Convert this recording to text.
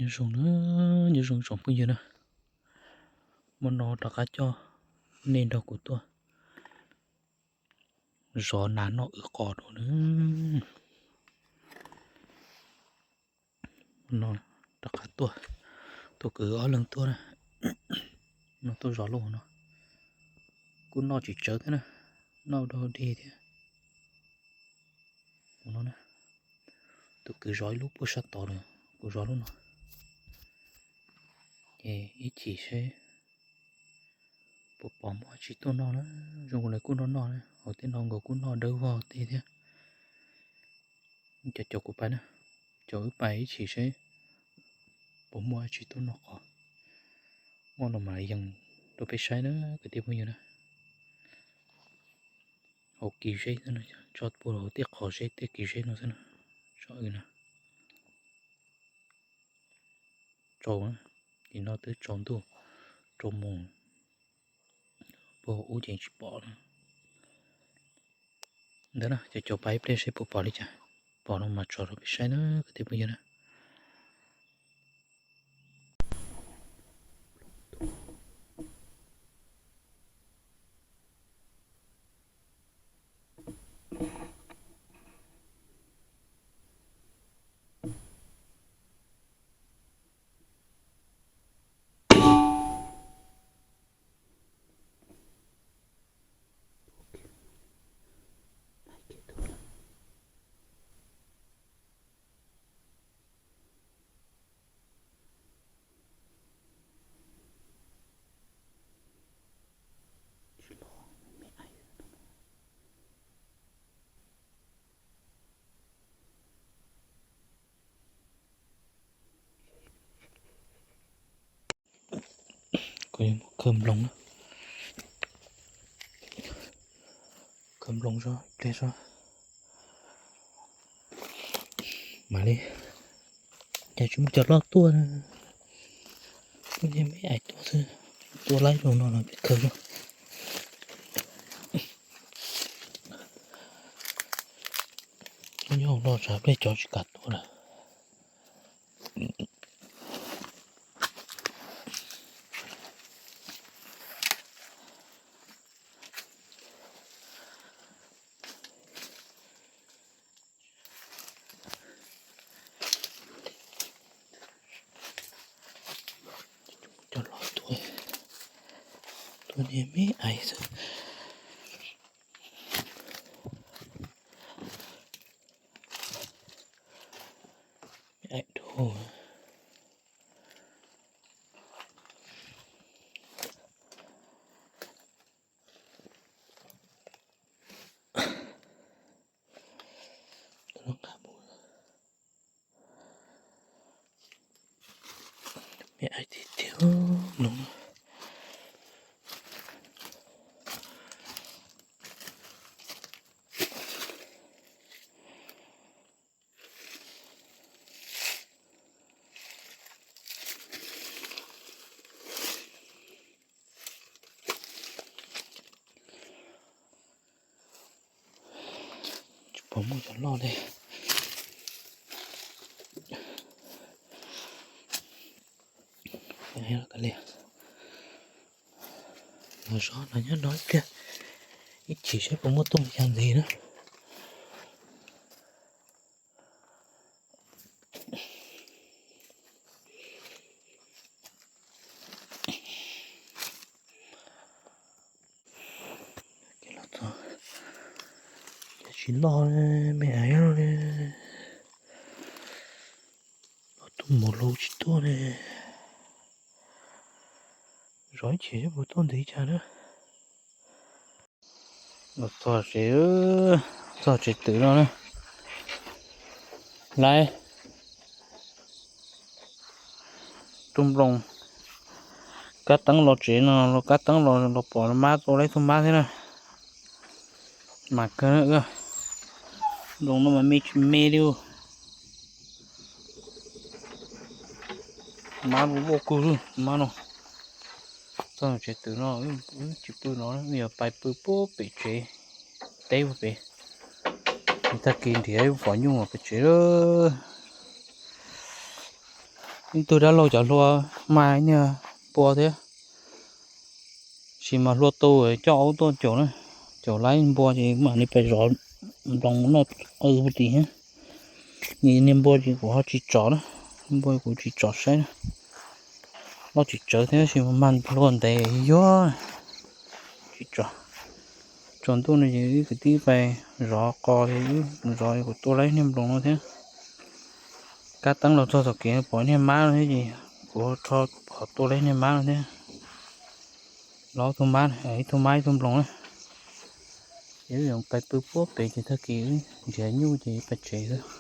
ຍາມຊົງເດີ ຍາມຊົງ ສອງຜູ້ຍືນນະ ມານອນຕາກະຈໍ້ ເນນດອກກູຕົວ ຊອນນານອກອືກອດໂດນ ມານອນຕາກະຕົວ ຕົວກືອອກເລື່ອງຕົວນະ ມາຕົວຊອນໂລນະ ກູນອກຈິເຈີນະ ນອກດອກດີເທ ໂອ້ໂນນະ ໂຕຄືຊອຍລູກຜູ້ຊະຕໍເດີ ກູຊອຍລູກເນາະ ເອ ອີຈີເຊ ປົກປ້ອງບໍ່ໃຫ້ຊິໂຕນອກນະ ຈົງເລີຍກູນອກນອກນະ ເອົາເຕນອກກໍກູນອກເດີ ເວົ້າເຕເທ ຈະຈົບກູໄປນະ ຈົບໄປອີຈີເຊ ປົກປ້ອງບໍ່ໃຫ້ຊິໂຕນອກກໍ ໝໍນອກມາຍັງໂຕໄປໃຊ້ນະ ກະຕິບໍ່ຢູ່ນະ. ໂອເຄ ເຊນະ ຈອດປູໂຮເຕະຂໍເຊເຕະກີເຊນະ ຊະນະ ຊອກອື່ນນະ ໂຈນະ ອີນອດຕື່ໂຈນຕູ ໂຈມົງ ໂປອູເຈງຊິປໍນະ ເດີນະ ຈະຈົບໄປເປເຊໂປປອລິຈາ ປອນອອກມາຈອດເອົາໄປໃຊ້ນະ ກະຕິບໍ່ຢູ່ນະ. ກໍຍັງບໍ່ເຄີມລົງນະ ເຄີມລົງຊະ ເປລຊະ ມາເລີຍ ຢ່າຊຸມຈະລອກຕົວນະ ມັນຍັງມີໄອຕົວຊື່ ຕົວໄລ່ລົງນອນເປັນເຄີງ ມັນຍອກນອນຊະ ໄດ້ຈອດຊິກັດຕົວນະ. ຈະລອຍຕົວ ຕົວນີ້ມີໄອຊະ ມີໄອໂທ. ແມ່ອ້າຍຕິດແຖວໜຶ່ງ ບໍ່ໝົດຕະຫຼອດເລີຍ ໃຫ້ລາວກະເລຍ ລາວຊອນລາວຍັງນ້ອຍເກີນ ອີກທີໃຊ້ປາໝົກຕົ້ມຢ່າງດີນະ. ຈະຊິລໍແມ່ອ້າຍເຮົາເລີຍ ລາວຕຸ້ມໝໍໂລຊິຕົວເລີຍ ຮ້ອຍເຈັດສິບບໍ່ຕ້ອງດີຈ້າເດີ. ລໍຕໍ່ເສຍເອີ ຕໍ່ເສຍຕື່ນແລ້ວນະ ໄລ່ ຕຸ້ມລົງ ກະຕັ້ງລໍເສຍເນາະ ກະຕັ້ງລໍ ລໍປໍມາໂຕໄລ່ໂຕມາເສຍນະ ມາເກີນເອີ ລົງນຳມັນມີເມດິວ ມາບໍ່ບໍ່ກູມາເນາະ ຕ້ອງເສຍຕື່ນເນາະ ອື ຈິປືເນາະ ມີໄປປືໂປເປເຈ ເຕວເປ ມີຕາກິນທີ່ໃຫ້ບໍ່ຍຸ່ງເປເຈເດີ ເອີ Ib tug dab laug cov hlua mas niag npua thiab, sis mas hlua tu coj aub tuaj caum na, caum laib npua ces mam li pais zov nploos noj qw puag tim thiab. Niag npua ces kuv ho tsis tsom na, npua kuv tsis tsom saib na, loj tsis tsawv thiab sis mas mag hlua ntev yuag tsis tsom. Tsaus ntuj no ces wb kwv tij pais zov qos ces wb zov kuv tua laib niag nploos no thiab. Kab teeb los txog tom kev pom niag mab no thiab ces kuv rho qhov tua laib niag mab no thiab. Los ib tug mab, ib tug mab ib tug nploos na. Ces wb pais pw puag pem ces tag kis wb nrhiav nyuj ces pais tsev xwb.